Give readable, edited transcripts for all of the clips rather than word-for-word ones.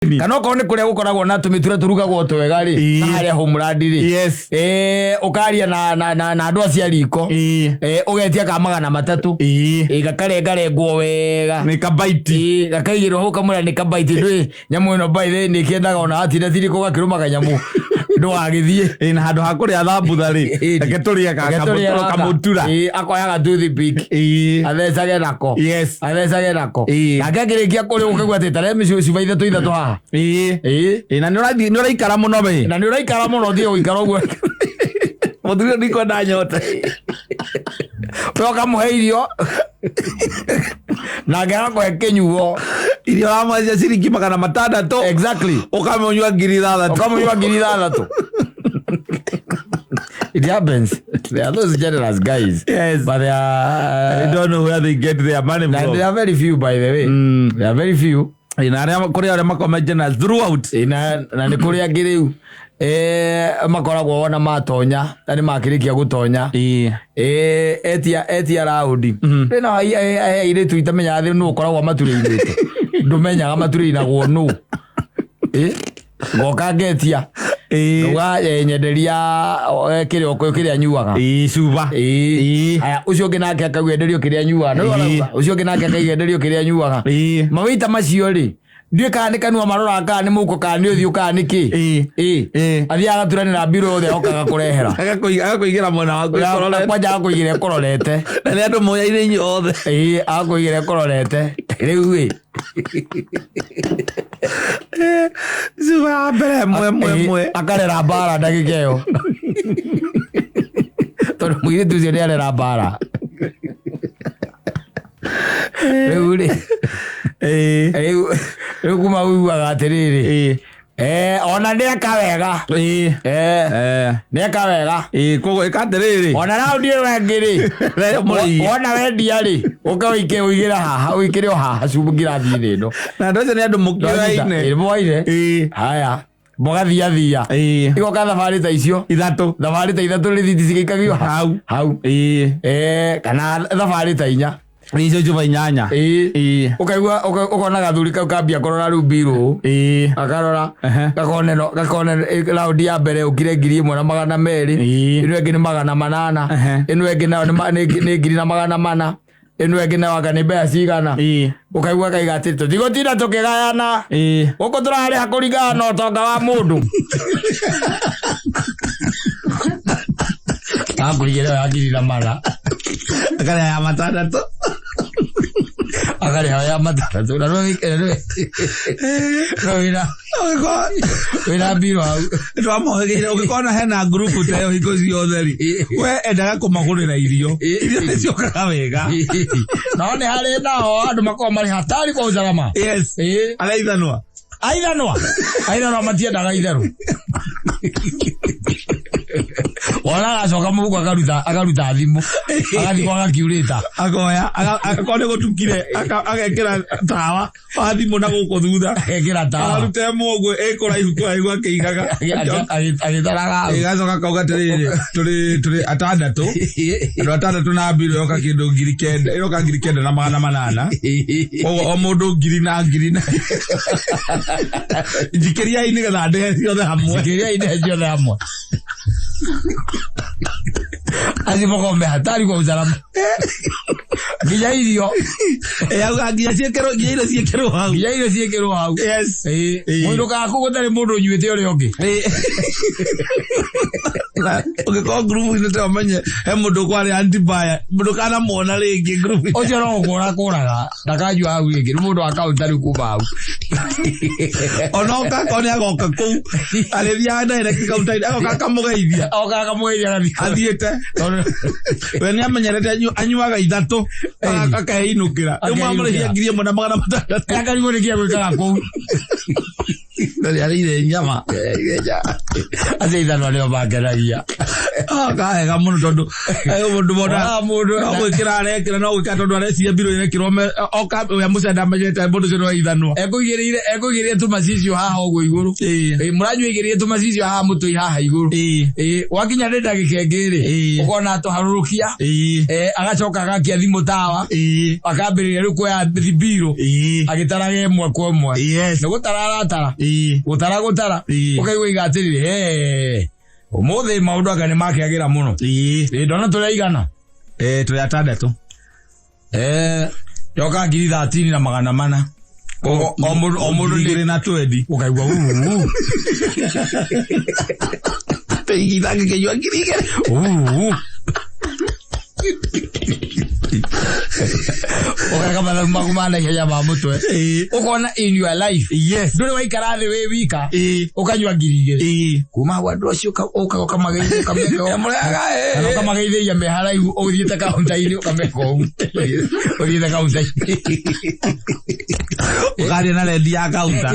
Kana okorwo nĩ kũrĩa gũkoragwo na tũmĩtura tũrugagwo twega rĩ, na harĩa homeland rĩ, ũkaria na andũ acio a riko, ũgetia ka 300, gakarengarengwo wega. Nĩ kabaiti. Gakaigĩrwo hau kamwĩra nĩ kabaiti. Ndũĩ nyamũ ĩno by the way nĩ ĩkĩendaga ona watinda tiriko gakĩrũma kanyamũ ndũgagĩthiĩ. Na handũ ha kũrĩa thambutha rĩ, reke tũrĩe Reke tũrĩe gaka. kamũtura. Akoya ga toothpick, athecage nako. Athecage nako. Nake akĩrĩkia kũrĩa ũkaigua atĩ tare mĩcio cuba ithatũ ithatũ haha. Na nĩ ũraikara mũno we. Na nĩ ũraikara mũno, thiĩ gũikara ũguo. Mũthuri ũyũ ndikwenda nyote. We ũkamũhe irio nake agakũhe kĩnyuo. Irio ũramũhe ciringi 600. Ũkamũnyua 6,000. Ũkamũnyua 6,000. It happens. There are those generous guys. But they are, I don't know where they get their money and from. they are very few, by the way. They are very few. Na arĩa kũrĩ arĩa makoragwo generous throughout. Na nĩ kũrĩ angĩ rĩu makoragwo wona matonya na nĩ makĩrĩkia gũtonya, etia raundi rĩ na airĩtu itamenyaga thĩ nũ ũkoragwo maturĩinĩte, ndũmenyaga maturĩinagwo nũ. Ngoka ngetia, ngauga nyenderia kĩrĩa kĩrĩa nyuaga. Cuba. Aya, ũcio ũngĩ nake akauga enderio kĩrĩa nyuaga. Nĩ arauga ũcio ũngĩ nake akauga enderio kĩrĩa nyuaga. Mawaita macio rĩ, ndiũĩ kana nĩ kanua maroraga, kana nĩ mũhuko, kana nĩ ũthiũ, kana nĩ kĩ. Athiaga agaturanĩra mbirũ yothe okaga kũrehera. Agakũigĩra mwena waku ĩkũrorete. Kwanja agakũigĩra ĩkũrorete. Na nĩ andũ moyaine inyuĩ othe. Agakũigĩra ĩkũrorete rĩu ĩ. Cuba ya mbere ĩmwe ĩmwe ĩmwe. Akarera mbara ndagĩka ĩyo tondũ mũirĩtu ũcio nĩ arera mbara rĩu rĩ. Rĩu kuma ũiguaga atĩrĩrĩ, ona nĩeka wega. Nĩeka wega. Koguo ĩka atĩrĩrĩ. Ona raundi ĩyo ĩngĩ rĩ, Rĩo mũrĩiye. wona wendia rĩ, ũka ũike ũigĩre haha, ũikĩre o haha cuba ngirathi-inĩ ĩno. Na andũ acio nĩ andũ mũkĩoyaine. Mwaine. Haya, mũgathiathia. Igoka thabarĩ ta icio. Ithatũ. Thabarĩ ta ithatũ rĩthiti cigĩikagio hau. Hau. Kana thabarĩ ta inya. Icio cuba inyanya. Ũkaigua ũkona gathuri kau kambia kũrora rĩu mbirũ. Akarora gakona ĩno, gakona raundi ya mbere ũkire 1,200. Ĩno ĩngĩ nĩ 800. Ĩno ĩngĩ nayo nĩ 1,400. Ĩno ĩngĩ nayo anga nĩ mbeca cigana. Ũkaigua kaiga atĩ tũtigũtinda tũkĩgayana. Gũkũ tũrarĩha kũringana na ũtonga wa mũndũ. Akũigĩra ya 1,400. Akarĩa ya 600. Akarĩha ya 600 na no wĩna wĩna mbirũ hau. Twamohĩgĩire ũngĩkona hena ngurubu ta ĩyo hingo ciothe rĩ, we endaga kũmagũrĩra irio. Irio nĩ ciũkaga wega. No nĩ harĩ nao andũ makoragwo marĩ hatari kwa usalama. Araithanwa. Aithanwa. Aithanwa matiendaga itherũ. Wona agacoka mũhuko akaruta thimũ agathiĩ kwa gakiurĩta. Akoya akorwo nĩ gũtukire agekĩra tawa wa thimũ na gũkũ thutha. Agekĩra tawa. Aruta ĩmwe ũguo ĩkũraihu kũraihu akĩigaga. Agĩtaraga hau. Ĩgacoka kauga atĩrĩrĩ, tũrĩ atandatũ, andũ atandatũ na mbirũ ĩroka kĩndũ 9,000, ĩroka 9,800. Koguo o mũndũ ngiri na ngiri na njikĩriai nĩgetha ndĩhe ciothe hamwe. Njikĩriai ndĩhe ciothe hamwe. Acio makoragwo me hatari kwa usalama. Nginya irio. Auga nginya ciĩkĩrwo, nginya irio ciĩkĩrwo hau. Nginya irio ciĩkĩrwo hau. Mũinũkaga kũu gũtarĩ mũndũ ũnyuĩte ũrĩa ũngĩ. Na ũngĩkorwo ngurubu-inĩ ta ũmenye he mũndũ ũkwarĩa antibaya, mũndũ kanamuona rĩngĩ ngurubu-inĩ. Ũcio no gũkũra kũraga, ndakanyua hau rĩngĩ, nĩ mũndũ wa kaunta rĩu kuma hau. Ona oka akorwo nĩ agoka kũu, arĩthiaga direct kaunta-inĩ, agoka akamũgeithia. Oka akamũgeithia agathiĩ. Athiĩte. We nĩ amenyerete anyuaga ithatũ, akeinũkĩra. Rĩu mwamũrĩhia 1,600. Akarigwo nĩ kĩa gwĩkaga kũu. Na nĩ arĩire nyama. Acio ithanwa nĩo mangenagia. Kahega mũno tondũ mũndũ mona Mũndũ no gwĩkĩra arekĩra no gwĩkĩra tondũ areciria mbirũ irekĩrwo oka we mũcenda amenyete mũndũ ũcio no ithanwa. Ekũigĩrĩire tũmacicio haha ũguo igũrũ. Mũranyua igĩrĩire tũmacicio haha mũtwe haha igũrũ. Wakinya nĩ ndagĩka ĩngĩ rĩ, ũkona atũharũrũkia, agacoka agakia thimũ tawa, akambĩrĩria rĩu kuoya mbirũ agĩtaraga ĩmwe kwa ĩmwe. Nĩ gũtara aratara. Gũtara gũtara. Ũkaigua iga atĩrĩrĩ, ũmũthĩ maũndũ anga nĩ makĩagĩra mũno. Ndona tũrĩ aigana? Tũrĩ atandatũ. Yoka 13,400. O mũndũ nĩ na 20. Ũkaigua uu. Igithangĩ kĩnyua 2,000. Uu. Ũgeka mathabu maku ma naihenya ma mũtwe. Ũkona in your life. Yes. Ndũrĩ waikara thĩ wĩ wika. Ũkanyua 2,000. Kuma hau andũ acio ũkaga ũkamageithia ũkameka ũũ. Kana ũkamageithĩria me haraihu ũthiĩte kaunta-inĩ ũkameka ũũ. Ũthiĩte kaunta-inĩ. Ũkaria na rendi ya kaunta.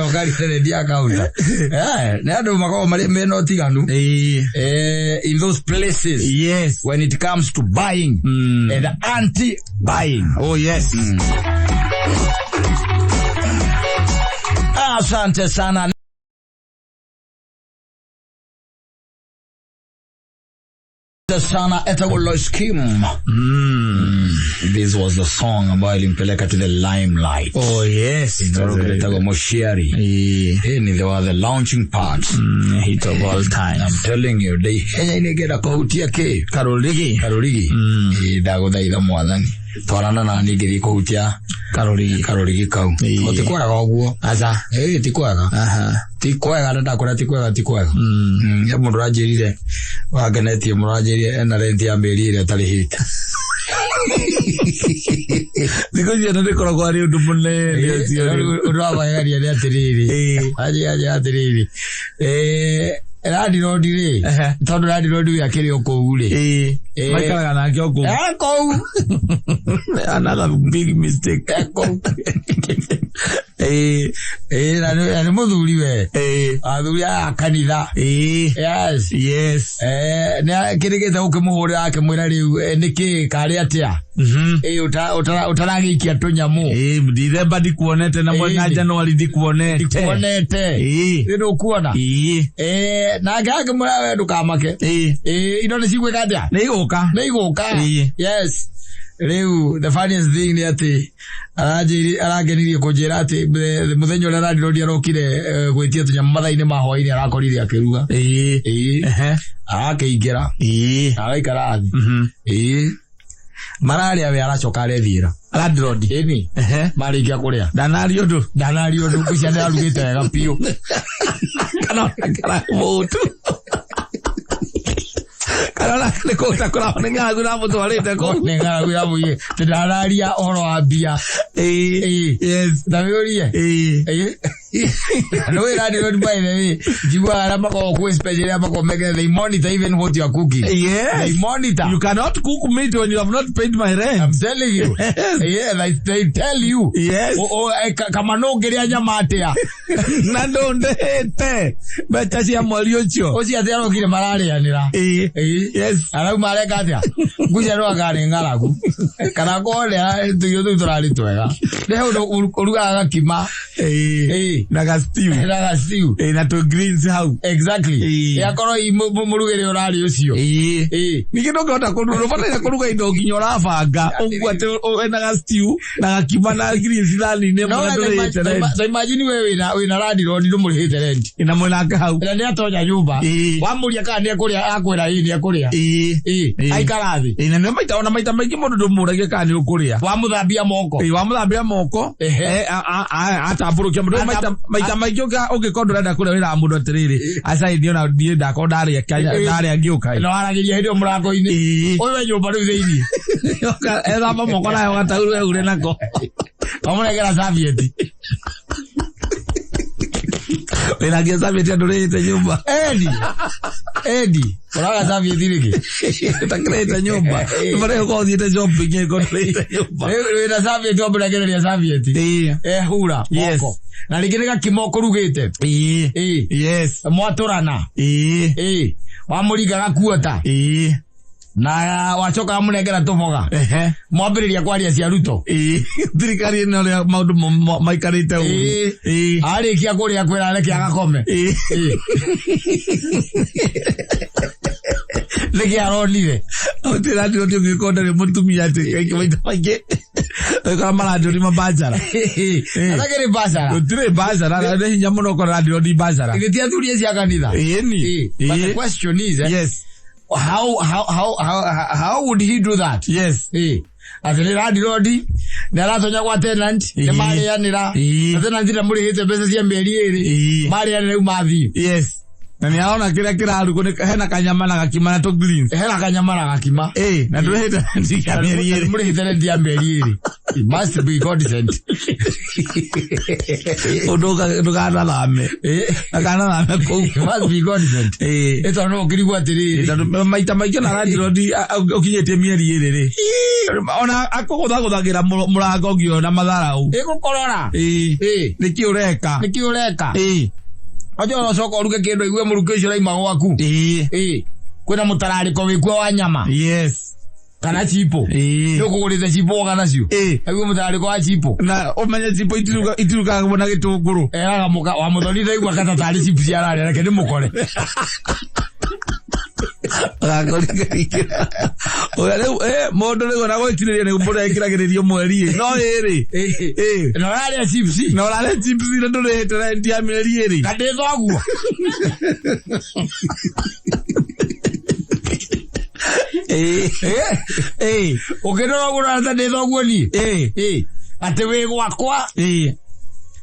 Ũkaria na rendi ya kaunta. Nĩ andũ makoragwo marĩ mena ũtiganu. In those places. Yes. When it comes to buying and anti-buying. Oh yes. Asante sana. Sana etagwo Lois Kim. This was the song ambayo ilimpeleka to the limelight. Oh yes. Etagwo Moshiari. Ni they were the launching part. Hit of all time. I'm telling you, they henya inegera kuhutia ki Karorigi. Karorigi. Ndaguthaitha mwathani. Twarana na niĩ ngĩthiĩ kũhutia Karorigi. Karorigi kau. Ti kwega ũguo. Aca. Ti kwega. Ti kwega na ndakwĩra ti kwega ti kwega. He mũndũ ũranjĩrire wangenetie mũno ũranjĩrire ena rent ya mĩeri ĩrĩa atarĩhĩte. Thikũ icio nĩ rĩkoragwo arĩ ũndũ mũnene ũcio. Ũndũ wa magegania nĩ atĩrĩrĩ. Anjĩra atĩrĩrĩ. Landlord rĩ, tondũ landlord we akĩrĩ o kũu rĩ. Maikaraga nake o kũu. Kũu. Another big mistake. Kũu. Na nĩ mũthuri we. Athuri aya kanitha. Yes. Yes. Nĩ akĩrĩgĩte gũkĩmũhũrĩra akĩmwĩra rĩu nĩkĩ karĩ atĩa? Ũtaragĩikia tũnyamũ. Dithemba ndikuonete na mwena Januari ndikuonete. Ndikuonete. Rĩu ndũkuona. Nake akĩmwĩra we ndũkamake. Indo nĩ cigwĩka atĩa? Nĩ igũka. Nĩ igũka. Yes. Rĩu the funniest thing nĩ atĩ arangenirie kũnjĩra atĩ mũthenya ũrĩa landlord arokire gwĩtia tũnyamũ mathaa-inĩ ma hwaĩ-inĩ arakorire akĩruga. Arakĩingĩra. Araikara thĩ. Mararĩa we aracoka arethiĩra. Landlord. Ĩni. Marĩkia kũrĩa. Ndanaria ũndũ. Ndanaria ũndũ ngwĩciria nĩ arugĩte wega biũ. Kana ona karamũtu. Kana ona nĩ kũruta kũraho nĩ ng'aragu ĩramũtwarĩte kũu. Nĩ ng'aragu ĩramũiyĩ. Tondũ ndanaria ũhoro wa mbia. Yes. Ta wĩũrie. No landlord by the way, njiguaga arĩa makoragwo kũu especially arĩa makoragwo mekĩte, they monitor even what you are cooking. Yes. They monitor. You cannot cook meat when you have not paid my rent. I'm telling you. Yes. Yeah, they tell you. Yes. Kama no ũngĩrĩa nyama atĩa. Na ndũndĩhĩte mbeca cia mweri ũcio. Ũcio atĩ arokire mararĩanĩra. Yes. Arauma areka atĩa? Ngwĩciria no anga nĩ ng'aragu. Kana korwo nĩ tũirio tũu tũrarĩ twega. Nĩ ũndũ ũrugaga gakima. Na ga stew. Na ga stew. Na tũ greens hau. Exactly. Yakorwo mũrugĩre ũrarĩ ũcio. Ningĩ ndũngĩhota kũruga, ũbataire kũruga indo nginya ũrabanga ũguo atĩ wĩna ga stew na gakima na greens thani-inĩ ĩmwe na ndũrĩhĩte rent. Ta imagine we wĩna landlord ndũmũrĩhĩte rent. Na mwĩnake hau. Na nĩatonya nyũmba. Wamũria kana nĩekũrĩa akwĩra ĩĩ nĩekũrĩa. Aikara thĩ. Na nĩ maita ona maita maingĩ mũndũ ndũmũragia kana nĩ ũkũrĩa. Wamũthambia moko. Wamũthambia moko. Atambũrũkia mũndũ maita maingĩ ũngĩkorwo ndũrenda kũrĩa wĩraga mũndũ atĩrĩrĩ, aca niĩ ona niĩ ndakorwo ndarĩa ngĩũka. Na waragĩria hĩndĩ ĩyo mũrango-inĩ. Ũyũ we nyũmba rĩu thĩinĩ. Ethamba moko nayo gataurũ ehure nako. Wamũnengera serviette. Wĩragia serviette andũ rĩhĩte nyũmba. Eni. Edi ũraga serviette rĩkĩ? Ũtakĩrĩte nyũmba. Barĩa ũkorwo ũthiĩte shopping ĩko ndũrĩte nyũmba. Wĩna serviette wambũragĩrĩria serviette. Ĩĩ. Ehura Yes. moko. Na rĩngĩ nĩ gakima ũkũrugĩte. Ĩĩ. Ĩĩ. Yes. Mwatũrana. Ĩĩ. Ĩĩ. Wamũringa gakuota. Ĩĩ. Na wacoka wamũnengera tũboga. Ehe. Mwambĩrĩria kwaria cia Ruto. Ĩĩ. Thirikari ĩno ũrĩa maũndũ maikarĩte ũru. Ĩĩ. Ĩĩ. Arĩkia kũrĩa kwĩra reke agakome. Ĩĩ. Ĩĩ. Nĩkĩ aronire? Ũtĩra ndĩ ũngĩkorwo ndarĩ mũtumia atĩ kaingĩ maita maingĩ ũgĩkora marandĩrwo mabanjara. Atakĩrĩ bacara. Gũtirĩ banjara na nĩ hinya mũno ũkora randĩrwo ni banjara. Githĩ ti athuri acio a kanitha? Ĩni. Ĩĩ. But the question is, Yes. how would he do that? Yes. Ĩĩ. Atĩ nĩ landlord nĩ aratonya gwa tenant nĩ Ĩĩ. marĩanĩra Ĩĩ. na tenant ndamũrĩhĩte mbeca cia mĩeri ĩrĩ Ĩĩ. marĩanĩra rĩu mathiĩ. Yes. Na nĩ arona kĩrĩa kĩrarugwo nĩ hena kanyama na gakima na tũ greens. Hena kanyama na gakima. Ĩĩ, na ndũrĩhĩte rent ya mĩeri ĩrĩ. Mũrĩhĩte rent ya mĩeri ĩrĩ. It must be God sent. Ũndũ ndũkanathame. Ĩĩ. Ndũkanathame kũu. It must be God sent. Ĩĩ. Ĩ tondũ no ũkĩrigwo atĩrĩrĩ. Tondũ maita maingĩ na landlord ũkinyĩtie mĩeri ĩrĩ rĩ. Ona akũgũthagũthagĩra mũrango ngĩona na matharau. Ĩgũkorora. Ĩĩ. Ĩĩ. Nĩkĩ ũreka? Nĩkĩ ũreka? Ĩĩ. Wajua ũcoka ũruge kĩndũ aigue mũrukĩ ũcio ũraima gwaku. Ĩĩ. Ĩĩ. Kwĩna mũtararĩko wĩkuo wa nyama Yes. kana chipo. Ĩĩ. Nĩ ũkũgũrĩte chipo woka nacio. Ĩĩ. Aigue mũtararĩko wa chipo. Na ũmenye chipo itirugagwo na gĩtũngũrũ. Eraga mũka wa mũthoni ndaigua kata tarĩ chipo ciararĩa reke ndĩmũkore. Rĩu mũndũ rĩu ona gwĩtirĩria nĩ mũndũ ekĩragĩrĩrio mweri ĩ. No ĩrĩ. Ĩĩ. Ĩĩ. Na ũrarĩa chips. Na ũrarĩa chips na ndũrĩhĩte rent ya mĩeri ĩrĩ. Ka ndĩ thoguo. Ĩĩ. Ĩĩ. Ĩĩ. Ũkĩndora ũguo ũrona ta ndĩ thoguo niĩ. Ĩĩ. Ĩĩ. Atĩ wĩ gwakwa Ĩĩ.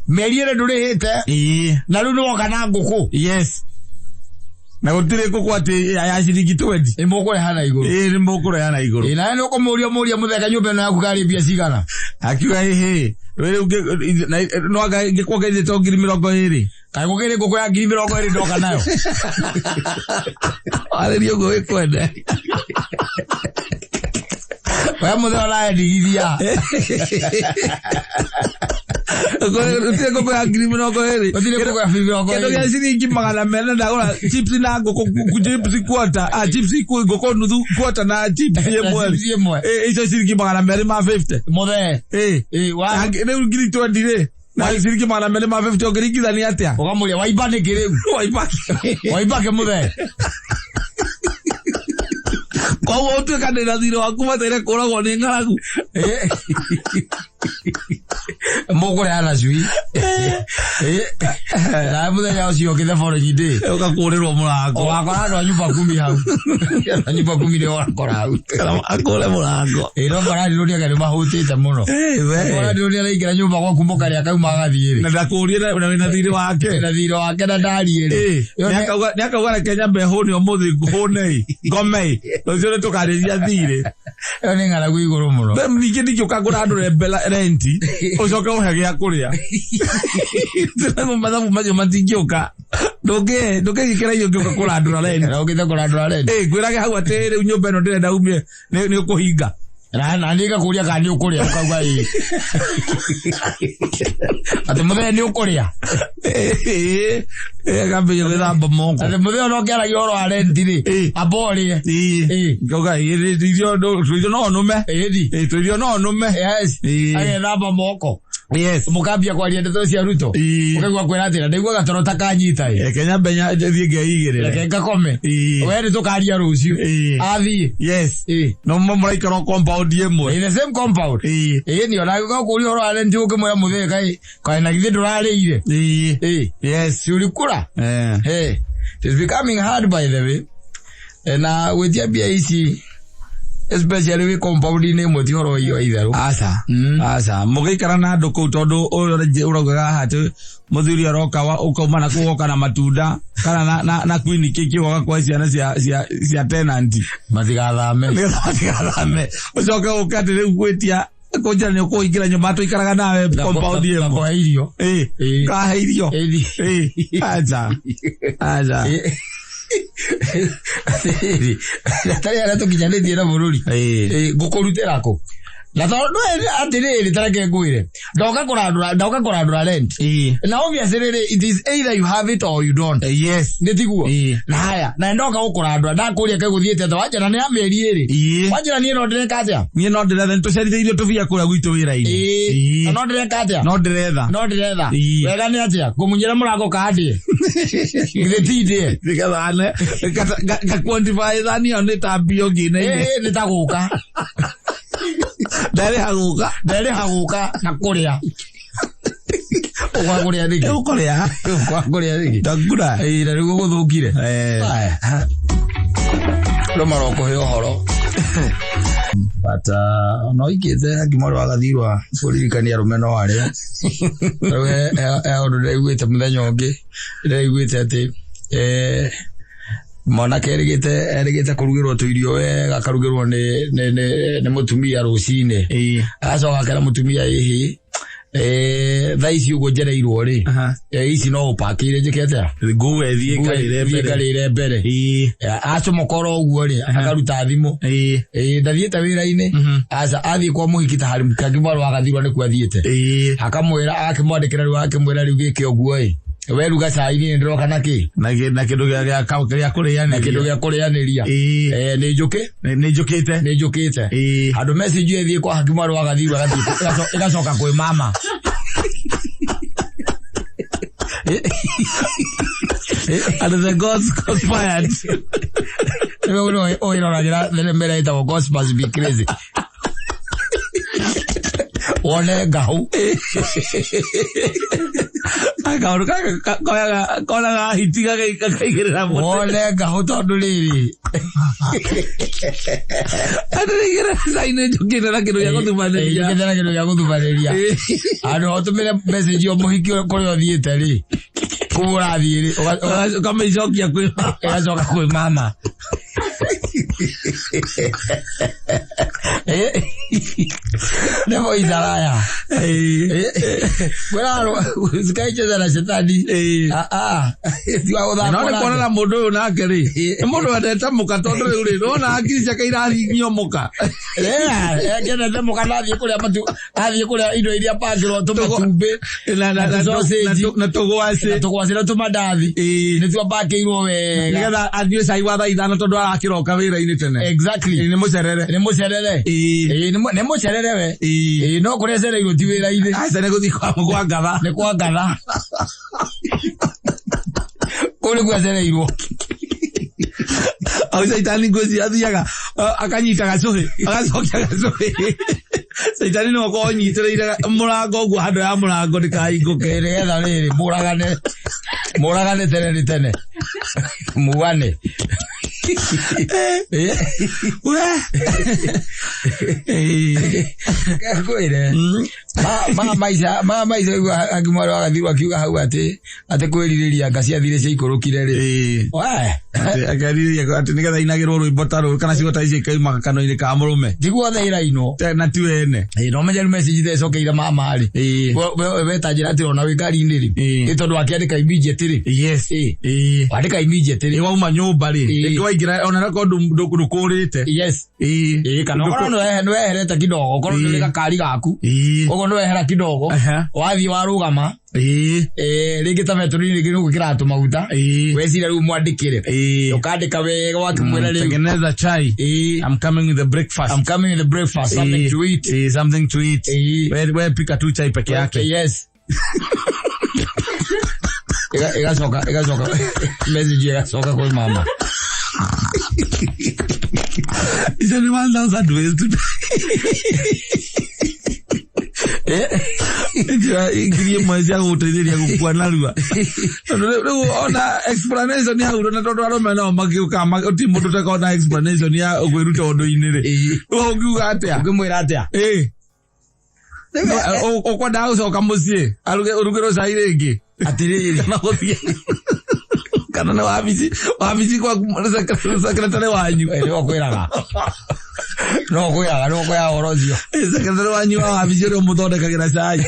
mĩeri ĩrĩ ndũrĩhĩte Ĩĩ. na rĩu nĩwoka na ngũkũ. Yes. Na gũtirĩ ngũkũ atĩ ya ciringi 20. Ĩ mũkũreha na igũrũ. Ĩĩ nĩ mũkũreha na igũrũ. Ĩ nawe nĩ ũkũmũria mũria mũtheka nyũmba ĩno yaku karĩ mbia cigana. Akiuga hĩhĩ. Rĩu no anga ingĩkuongerire to 20,000. Kaĩ gũkĩrĩ ngũkũ ya 20,000 ndoka nayo. Warĩrie ũguo wĩkwende. We mũthee ũraendigithia. Gũtirĩ ngũkũ ya 20,000. Gũtirĩ ngũkũ ya mĩrongo Kĩndũ ĩrĩ. gĩa ciringi 400 ndagũra chips na ngũkũ chips quarter, chips ngũkũ nuthu quarter na chips ĩmwe. Chips ĩmwe. Ĩ icio ciringi 250. Mũthee. Ĩ. Ĩ wa Rĩu 20,000 rĩ. Na ciringi 250 ũngĩringithania atĩa? ũkamũria waimba nĩkĩ rĩu? Waimba. Waimba kĩ mũthee? Koguo ũtuĩka ndĩ na thirĩ waku bataire kũragwo nĩ ng'aragu. Ĩ. Mũkũreha na cui. Ĩ. Nawe mũthenya ũcio ũkĩte following day. Ũgakũrĩrwo mũrango. Ũgakora andũ a nyumba kumi hau. Andũ a nyumba kumi nĩo ũgakora hau. Akũre mũrango. Ĩ no mararĩrũria nĩ mahũtĩte mũno. Ĩ we. Mararĩrũria araingĩra nyũmba gwaku mũkarĩa akauma agathiĩ rĩ. Na ndakũrie na wĩna thirĩ wake. Na thirĩ wake na ndariĩ rĩ. Ĩ, nĩakauga reke nyambe hũne ũmũthĩ hũne ngome rũciũ nĩtũkarĩria thirĩ. Ĩyo nĩ ng'aragu igũrũ mũno. Ningĩ ndingĩũka ngũrandũre renti ũcoke ũhe gĩa kũrĩa. Mathabu macio matingĩũka. Ndũngĩgĩkĩra irio ũngĩũka kũrandũra renti. Na ũkĩte kũrandũra renti. Ĩ, ngwĩrage hau atĩ rĩu nyũmba ĩno ndĩrenda umie nĩ ũkũhinga. Na niĩ ngakũria kana nĩ ũkũrĩa ũkauga ĩĩ. Atĩ mũthee nĩ ũkũrĩa. Ĩ, akambĩrĩria gwĩthamba moko. Atĩ mũthee ona ũkĩaragia ũhoro wa renti rĩ, Ĩ. amba ũrĩe. Ĩ, Ĩ. ngauga ĩ, tũirio no nũme. Ĩni. Ĩ, tũirio no nũme. Yes. Ĩ. Agethamba moko. Yes. Mũkambia kwaria ndeto cia Ruto. Ĩ. Ũkaigua kwĩra atĩrĩ, ndaigua gatoro ta kanyita ĩ. Reke nyambe thiĩ ngeigĩrĩre. Reke ngakome. Ĩ. We nĩ tũkaria rũciũ. Ĩ. Athiĩ. Yes. Ĩ. No mũraikara o compound ĩmwe. In the same compound. Ĩ. Ĩ ni ona ũkũria ũhoro wa renti ũkĩmwĩra mũthee kaĩ kaĩ na githĩ ndũrarĩire. Ĩ. Ĩ. Yes. Si ulikula? Eh. Hey, it is becoming hard by the way. Na gwĩtia mbia ici especially wĩ compound-inĩ ĩmwe ti ũhoro wa itherũ. Aca. Mm. Aca. Mũgĩikara na andũ kũu tondũ ũyũ ũraugaga haha atĩ mũthuri aroka ũkauma na kũu ũgoka na matunda kana na queen cake ũgoka kwa ciana cia tenant. Matigathame. Nĩgetha matigathame. Ũcoke ũke atĩ rĩu gwĩtia kũnjĩra nĩ ũkũingĩra nyũmba tũikaraga nawe compound Na ĩmwe. kũhe irio. Ĩ. Ĩ. Kahe irio. Ĩni. Ĩ. Aca. Aca. Ĩ. Atĩrĩrĩ, tarĩ harĩa tũkinyanĩtie na bũrũri. Ngũkũrutĩra kũ? Na tondũ atĩrĩrĩ, tareke ngwĩre, ndoka kũrandũra rent. Na obviously rĩrĩ, it is either you have it or you don't. Yes. Nĩ tiguo? Na haya, na ndoka gũkũrandũra, ndakũria kaĩ gũthiĩte atĩa, wanjĩra nĩ ya mĩeri ĩrĩ. Wanjĩra niĩ no ndĩreka atĩa? Niĩ no ndĩretha, nĩtũcerithĩirio tũbia kũrĩa gwitũ wĩra-inĩ. Na no ndĩreka atĩa? No ndĩretha. No ndĩretha. Wega nĩ atĩa? Ngũmunyĩra mũrango kandĩe. Githĩ ti ndĩe? Nĩgetha ne, ga quantify thani ĩyo nĩ ta mbia ũngĩneire. Nĩ ta gũka. Ndarĩha gũka. Ndarĩha gũka na kũrĩa. Ũgwa kũrĩa nĩkĩ? Ũkũrĩa. Ũgwa kũrĩa nĩkĩ? Ndangura. Na nĩguo gũthũkire. No marokũhe ũhoro. But no ikĩte Hakimwari wa Gathirwa kũririkania arũme no arĩa. Rĩu he ũndũ ndĩraiguĩte mũthenya ũngĩ, ndĩraiguĩte atĩ mwanake erĩgĩte kũrugĩrwo tũirio wega, akarugĩrwo nĩ mũtumia rũcinĩ. Agacoka akera mũtumia ĩhĩ, thaa ici ũguo njereirwo rĩ, ici no ũpakĩire njĩke atĩa? Nguo ĩthiĩ ĩkarĩre mbere. Ĩkarĩre mbere. Acomoka oro ũguo rĩ, akaruta thimũ. Ndathiĩte wĩra-inĩ. Aca, athiĩ kwa mũhiki ta harĩ Hakimwari wa Gathirwa nĩkuo athiĩte. Akamwĩra, akĩmwandĩkĩra rĩu, akĩmwĩra rĩu gĩkĩ ũguo ĩ. We ruga cai niĩ ndĩroka na kĩ? Na kĩndũ gĩa kũrĩanĩria. Na kĩndũ gĩa kũrĩanĩria. Nĩ njũkĩ? Nĩ njũkĩte. Nĩ njũkĩte. Handũ message ĩthiĩ kwa Hakimwari wa Gathirwa ĩgathiĩ ĩgacoka kwĩ mama. And the gods conspired. Rĩu ũĩroragĩra thenema ĩrĩa ĩtagwo Gods Must Be Crazy. Wone ngahũ. Kaũndũ gaka konaga hiti gakaigĩrĩra mũtĩ. Wone ngahũ tondũ rĩrĩ. Andũ rĩigĩrĩra cai nĩ njũkĩte na kĩndũ gĩa gũthumanĩria. Njũkĩte na kĩndũ gĩa gũthumanĩria. Andũ ũtũmĩre message o mũhiki kũrĩa ũthiĩte rĩ. Kũu ũrathiĩ rĩ, ũkamĩcokia kwĩ mama. Ĩgacoka kwĩ mama. Nĩmo itharaya. Kwĩra na shetani. No nĩ kuona na mũndũ ũyũ nake rĩ, nĩ mũndũ wendete mũka tondũ rĩu rĩ, nĩwona hakiri ciake iraringio mũka. Endete mũka na athiĩ kũrĩa matu, athiĩ kũrĩa indo iria pangĩrwo tũmatumbĩ, na sausage, na tũgwacĩ. Na tũgwacĩ na tũmandathi. Nĩtuo pakĩirwo wega. Nĩgetha anyue cai wa thaa ithano tondũ arakĩroka wĩra-inĩ tene. Exactly. Nĩ mũcerere. Nĩ mũcerere. Nĩ mũcerere we. No kũrĩa acereirwo ti wĩra-inĩ. Aca nĩ gũthiĩ kwa ngatha. Nĩ kwa ngatha. Kũu nĩkuo acereirwo. Au caitani ngwĩciria athiaga, akanyita gacũhĩ, agacokia gacũhĩ. Caitani no akorwo anyitĩrĩire mũrango ũguo handũ ya mũrango ndĩkahingũke. Nĩgetha rĩrĩ, mũragane tene nĩ tene. Mugane. We. Ngwĩre. Ma maica igua Hakimwari wa Gathirwa akiuga hau atĩ kwĩrirĩria nga ciathire ciaikũrũkire rĩ. We. Akerirĩria atĩ nĩgetha inagĩrwo rwĩmbo ta rũrũ kana ciugo ta icio ikauma kanua-inĩ ka mũrũme. Tiguo othe irainwo. Na ti wene. No menye rĩu message ithecokeire mama rĩ. We ta njĩra atĩ ona wĩ ngari-inĩ rĩ. Nĩ tondũ akĩandĩka immediately rĩ. Yes. Wandĩka immediately. Wauma nyũmba rĩ. Rĩngĩ waingĩra ona reko ndũkũrĩte. Yes. Kana okorwo nĩweherete kidogo, okorwo nĩ gakari gaku. Okorwo nĩwehera kidogo, wathiĩ warũgama. Rĩngĩ ta betũri rĩngĩ nĩ ũgwĩkĩra tũmaguta. Weciria rĩu mwandĩkĩre. Ũkandĩka wega wakĩmwĩra rĩu. Tengeneza chai. I'm coming with the breakfast. I'm coming with the breakfast. Something to eat. Something to eat. We pika tu chai peke yake. Yes. Igacoka. Message igacoka kwĩ mama. Icio nĩ 1000 ways to die. Njĩra ngiri ĩmwe cia gũgũteithĩrĩria gũkua narua. Tondũ rĩu ona explanation hau na tondũ arũme nao magĩũkaga ti mũndũ ũtakoragwo na explanation ya kwĩruta ũndũ-inĩ rĩ. Rĩu ũngiuga atĩa? Ũngĩmwĩra atĩa? Ũkwendaga gũcoka mũciĩ ũrugĩrwo cai rĩngĩ? Atĩrĩrĩ. Kana gũthiĩ kana nĩ wabici kwa secretary wanyu. Nĩwe ũkwĩraga. No kwĩyaga no kwĩyaga ũhoro ũcio. Secretary wanyu wa wabici ũrĩa ũmũthondekagĩra cai.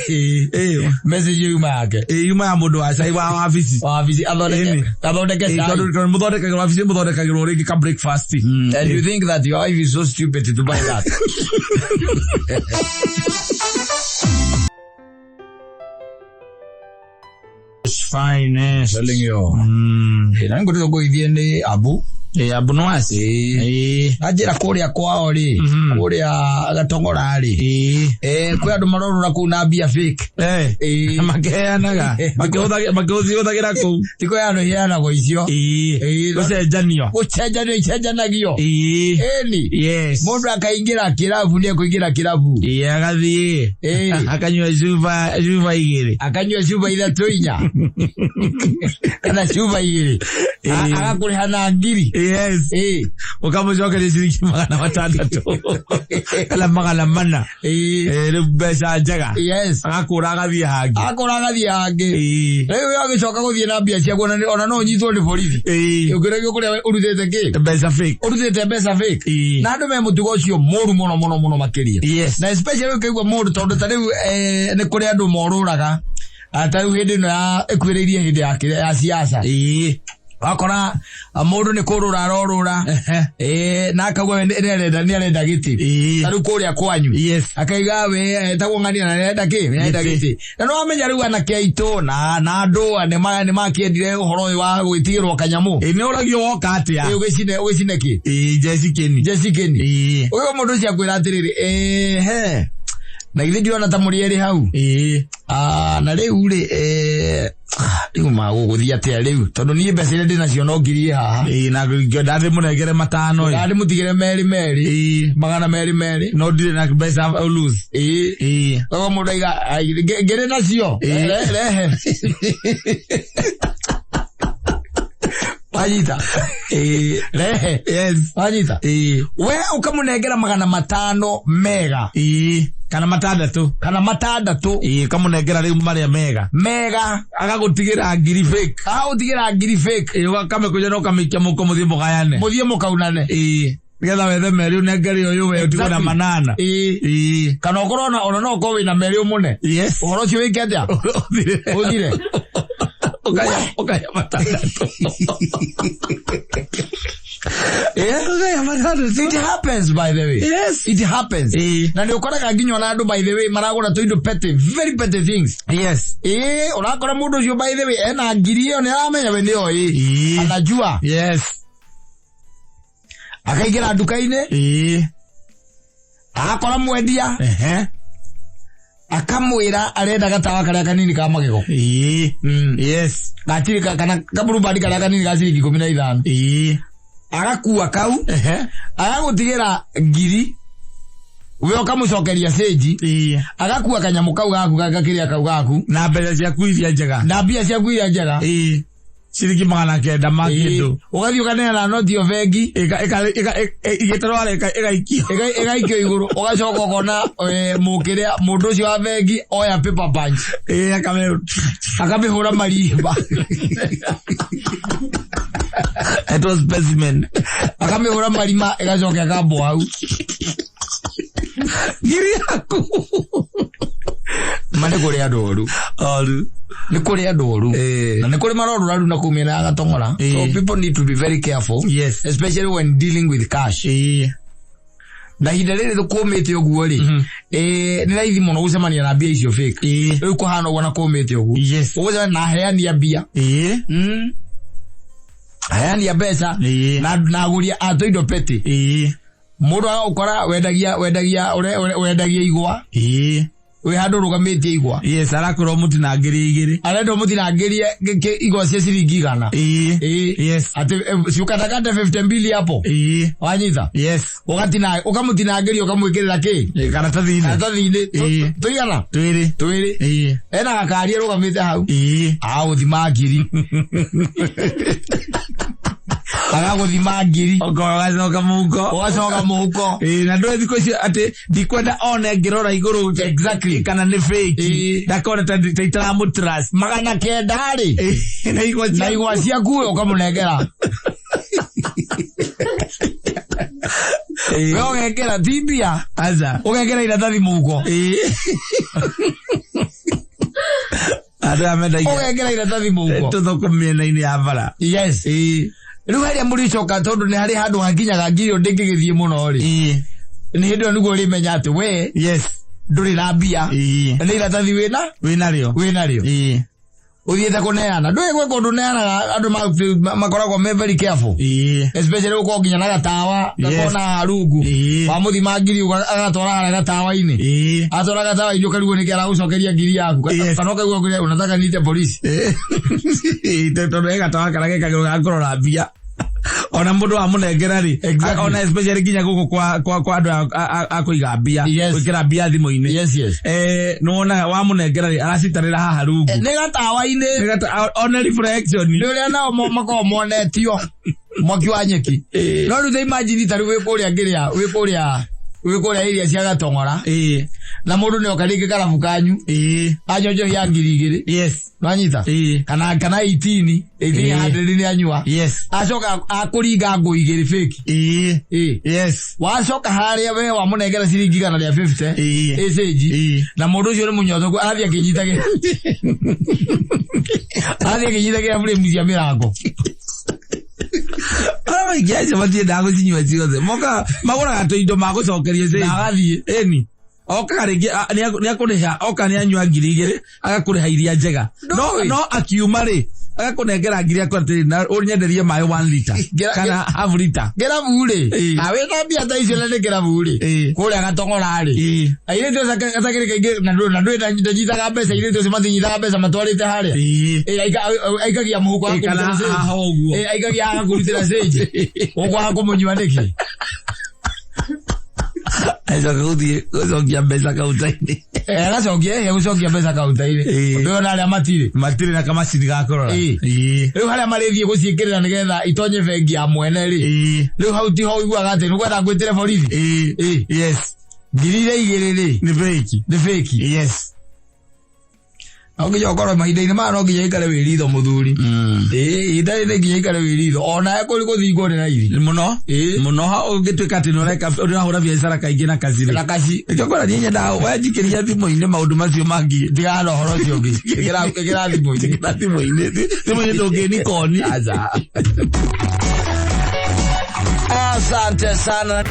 Message yuma yake. Yuma ya mũndũ wa cai wa wabici. Wabici athondeke athondeke cai. Tondũ mũthondekagĩrwo wabici mũthondekagĩrwo rĩngĩ ka breakfast. And you think that your wife is so stupid to buy that. Finest. Telling you. Na ngũrĩrwo ngũithie nĩ Abu. Abu Nwasi. Anjĩra kũrĩa kwao rĩ, kũrĩa Gatong'ora rĩ. Kwĩ andũ marorũra kũu na mbia fake. Makeanaga. Makĩhũthagĩra kũu. Ti kũheanwo iheanagwo icio. Gũcenjanio. Gũcenjanio icenjanagio. Ĩni. Yes. Mũndũ akaingĩra kĩrabu nĩ ekũingĩra kĩrabu. Agathiĩ. Akanyua cuba igĩrĩ. Akanyua cuba ithatũ inya. Kana cuba igĩrĩ. Agakũrĩha na ngiri. Yes. Ukamũcokeria ciringi 600 kana 400. Rĩu mbeca njega. Yes. Agakũra agathiĩ hangĩ. Akũra agathiĩ hangĩ. Rĩu agĩcoka gũthiĩ na mbia ciaku ona no ũnyitwo nĩ borithi. Ũkĩragio kũrĩa ũrutĩte kĩ? Mbeca fake. Ũrutĩte mbeca fake. Na andũ me mũtugo ũcio mũru mũno mũno mũno makĩria. Yes. Na especially ũkĩigua mũndũ tondũ ta rĩu nĩ kũrĩ andũ morũraga. Ta rĩu hĩndĩ ĩno ya ĩkuhĩrĩirie hĩndĩ ya siasa. Wakora mũndũ nĩ kũrũra arorũra na akauga nĩ arenda gĩtĩ ta rĩu kũrĩa kwanyu akaiga we etagwo ng'ania na nĩarenda kĩ nĩarenda gĩtĩ na nĩ wamenya rĩu anake aitũ na andũ nĩ makĩendire ũhoro ũyũ wa gwĩtigĩrwo kanyamũ. Nĩ ũragio woka atĩa ũgĩcine kĩ Jesse Keni ũyũ mũndũ ũcio akwĩra atĩrĩrĩ ehe na githĩ ndiona ta mũrĩ erĩ hau na rĩu rĩ rĩu magũgũthiĩ atĩa rĩu tondũ niĩ mbeca iria ndĩnacio no ngiri haha na ndathĩ mũnengere 5 ndathĩ mũtigĩre merĩ merĩ 200 no ndirĩ na mbeca lose koguo mũndũ aiga ngĩrĩ nacio rehe wanyita rehe yes wanyita we ũkamũnengera 500 mega kana 6 kana 6 ũkamũnengera rĩu marĩa mega agagũtigĩra ngiri fake agagũtigĩra ngiri fake ũkamĩkũnja na ũkamĩikia mũko mũthiĩ mũgayane mũthiĩ mũkaunane nĩgetha wethe merĩ ũnengere ũyũ we ũtigwo na 8 kana ũkorwo ona no ũkorwo wĩna merĩ ũmũne yes ũhoro ũcio wĩke atĩa ũthire ũkaya 6 It happens by the way. Yes. It happens. Na nĩ ũkoraga nginya ona andũ by the way maragũra tũindo petty, very petty things. Yes. Ũrakora mũndũ ũcio by the way ena ngiri ĩyo nĩ aramenya we nĩoĩ. Anajua. Yes. Akaingĩra nduka-inĩ. Agakora mwendia. Akamwĩra arenda gatawa karĩa kanini ka magego. Yes. Gaciri kana kaburubandi karĩa kanini ga ciringi 15. Agakua kau agagũtigĩra ngiri we ũkamũcokeria cĩnji agakua kanyamũ kau gaku gakĩrĩa kau gaku na mbeca ciaku iria njega na mbia ciaku iria njega ciringi 900 ma kĩndũ ũgathiĩ ũkaneana noti ĩyo bengi ĩgĩtarwo ĩgaikio ĩgaikio igũrũ ũgacoka ũkona mũkĩrĩa mũndũ ũcio wa bengi oya paper punch akamĩhũra marimba It was specimen. Akamĩhũra marima ĩgacoka ĩkambwo hau. Ngiri yaku. Ma nĩ kũrĩ andũ oru. Oru. Nĩ kũrĩ andũ oru. Na nĩ kũrĩ marorũra rĩu na kũu mĩena ya Gatong'ora. So people need to be very careful. Yes. Especially when dealing with cash. Na ihinda rĩrĩ tũkũmĩte ũguo rĩ, nĩ raithi mũno gũcemania na mbia icio fake. Rĩu kũhana ũguo na kũmĩte ũguo. Yes. Ũgũcemania na aheani a mbia. Aheani a mbeca na agũri a tũindo petty. Mũndũ agagũkora wendagia igwa. Wĩ handũ ũrũgamĩtie igwa. Yes, arakwĩra ũmũtinangĩrie igĩrĩ. Arenda ũmũtinangĩrie igwa cia ciringi 100. Yes. Atĩ si ukatakate 52 hapo. Wanyita? Yes. Ũkamũtinangĩria ũkamwĩkĩrĩra kĩ? Karatathi-inĩ. Karatathi-inĩ. Tũigana? Twĩrĩ. Ena gakari arũgamĩte hau. Agũthima ngiri. Agagũthima ngiri. Ũgacoka mũhuko. Ũgacoka mũhuko. Na ndũĩ thikũ icio atĩ ndikwenda one ngĩrora igũrũ. Exactly. Kana nĩ fake. Ndakona ta itaramũ-trust. 900 rĩ. Na igwa ciaku ũkamũnengera. We ũgekĩra ti mbia, Aca. ũgekĩra iratathi mũhuko. Ĩĩ. Andũ aya mendagia Ũgekĩra iratathi mũhuko. tũthoko mĩena-inĩ ya bara. Yes. Ĩĩ. Rĩu harĩa mũrĩcoka, tondũ nĩ harĩ handũ hakinyaga ngiri ĩyo ndĩngĩgĩthiĩ mũno rĩ, Ĩĩ. nĩ hĩndĩ ĩyo nĩguo ũrĩmenya atĩ we Yes. ndũrĩ na mbia, Ĩĩ. nĩ iratathi wĩna Wĩnarĩo. wĩnarĩo. Ĩĩ. Ũthiĩte kũneana, ndũĩ gwĩ kũndũ neanaga andũ makoragwo me very careful, Ĩĩ. especially gũkorwo nginya na gatawa Yes. gakona harungu. Ĩĩ. Wamũthima ngiri agatwara harĩa gatawa-inĩ. Ĩĩ. Atwara gatawa-inĩ, ũkarigwo nĩkĩ aragũcokeria ngiri yaku. Yes. Kana ũkaigua unataka niite polisi. Ĩĩ, tondũ he gatawa karĩa gekagĩrwo ga kũrora mbia, ona mũndũ wamũnengera rĩ. Exactly. Ona especially nginya gũkũ kwa andũ a kũiga mbia, Yes. gwĩkĩra mbia thimũ-inĩ. Yes. Nĩwonaga wamũnengera rĩ, aracitarĩra haha rungu. Nĩ gatawa-inĩ. Nĩ one reflection. Nĩ ũrĩa nao makoragwo monetio mwaki wa nyeki. Ĩĩ. No rĩu ta imagine ta rĩu wĩ kũrĩa ngĩrĩa, wĩ kũrĩa area cia Gatong'ora, na mũndũ nĩ oka rĩngĩ karabu kanyu, anyua njohi ya 2000. Nwanyita? Kana 18 1800 nĩ anyua. Acoka akũringa ngũ igĩrĩ fake. Ĩĩ. Wacoka harĩa we wamũnengera ciringi 150 ĩcĩnji, na mũndũ ũcio nĩ mũnyotoku, arathiĩ akĩnyitagĩra frame cia mĩrango. Arĩa maingĩ acio matiendaga gũcinyua ciothe, mokaga magũraga tũindo magũcokeria Na cĩnji. agathiĩ. Ĩni okaga rĩngĩ nĩakũrĩha, oka nĩanyua 2000, agakũrĩha iria njega, no Ndũĩ. no akiuma rĩ, agakũnengera ngiri akwa atĩrĩ, na ũnyenderie maĩ 1 liter kana half liter. Kĩrabu rĩ, awĩna mbia ta icio na nĩ kĩrabu rĩ, kũrĩa Gatong'ora rĩ, airĩtu acio atakĩrĩ kaingĩ na ndũĩ ndanyitaga mbeca, airĩtu acio matinyitaga mbeca matwarĩte harĩa. Ĩĩ, aikagia mũhuko Kana akũrutĩra cĩnji. haha ũguo. Ĩĩ, aikagia agakũrutĩra cĩnji, ũkwaga kũmũnyua nĩkĩ? Acoka gũthiĩ gũcokia mbeca kaunta-inĩ. Agacokia, gũcokia mbeca kaunta-inĩ. Ũndũ ũyũ na arĩa matirĩ. Matirĩ na kamacini ga kũrora. Rĩu harĩa marĩthiĩ gũciĩkĩrĩra nĩgetha itonye bengi ya mwene rĩ, rĩu hau tiho ũiguaga atĩ nĩũkwenda ngwĩtĩre borithi. 2000 rĩ, Nĩ fake. Nĩ fake. No nginya ũkorwo mahinda-inĩ maya, no nginya ikare wĩ ritho mũthuri. Ĩĩ, ihinda rĩrĩ nginya ikare wĩ ritho, onawe kũrĩ gũthingwo nĩ raithi. Mũno. Mũno ũngĩtuĩka atĩ nĩũreka ũrahũra biacara kaingĩ na kaci rĩ. Na kaci. Nĩkĩo ngora niĩ nyendaga wenjikĩria thimũ-inĩ maũndũ macio mangĩ. Tigana na ũhoro ũcio ũngĩ. Ĩkĩra thimũ-inĩ. Na thimũ-inĩ ndũngĩnikoni. Aca. Asante sana.